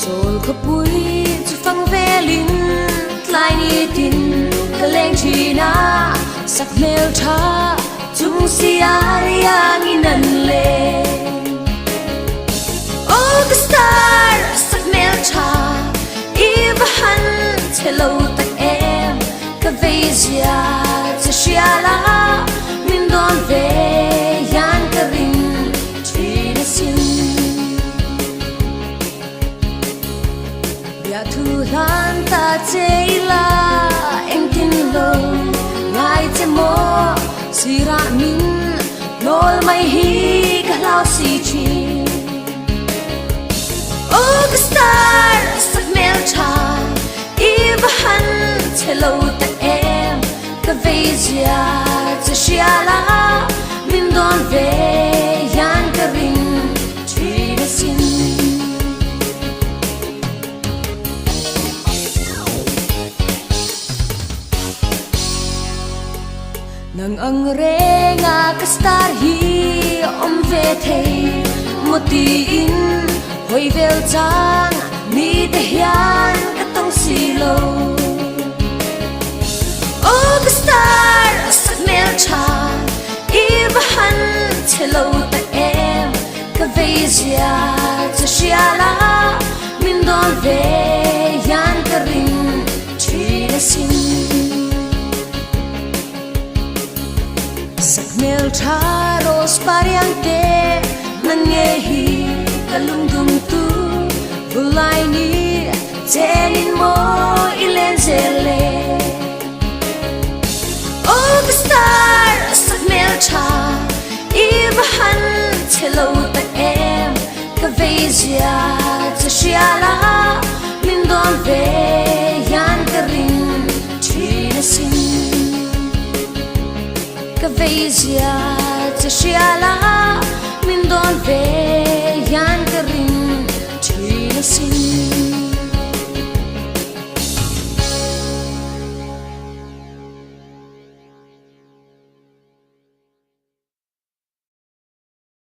Sawl khawpui chu fang velin tlai nitin ka leng thin a, sak hmel tha chung siar iangin an leng. Aw ka star sak hmel tha i va han che lo tak em, ka vei zia che hria la min dawn ve hian ka ring thin asin. Biathu hlan ta che ila engtin lo ngai che maw sirah min hnawl mai hi ka hlau si thin. Aw ka star sak hmel tha i va han che lo tak em ka vei zia che hria la min dawn ve hian ka ring Thin asin. Nang ang renga ka star hi awm ve thei maw tiin hawi vel chang mi te hian ka tawng si lo. Aw ka star sak hmel tha i va han che lo tak em. Ka vei zia che hria la, min dawn ve hian ka ring thin asin. Sak hmel tha rose pariang te nang nge hi ka lungdum tu vulai ni chenin maw i len zel le. Aw ka star sak hmel tha i va han che lo tak em ka vei zia che hria la min dawn ve hian ka ring thin asin ka vei zia che hria la min dawn ve hian ka ring thin asin.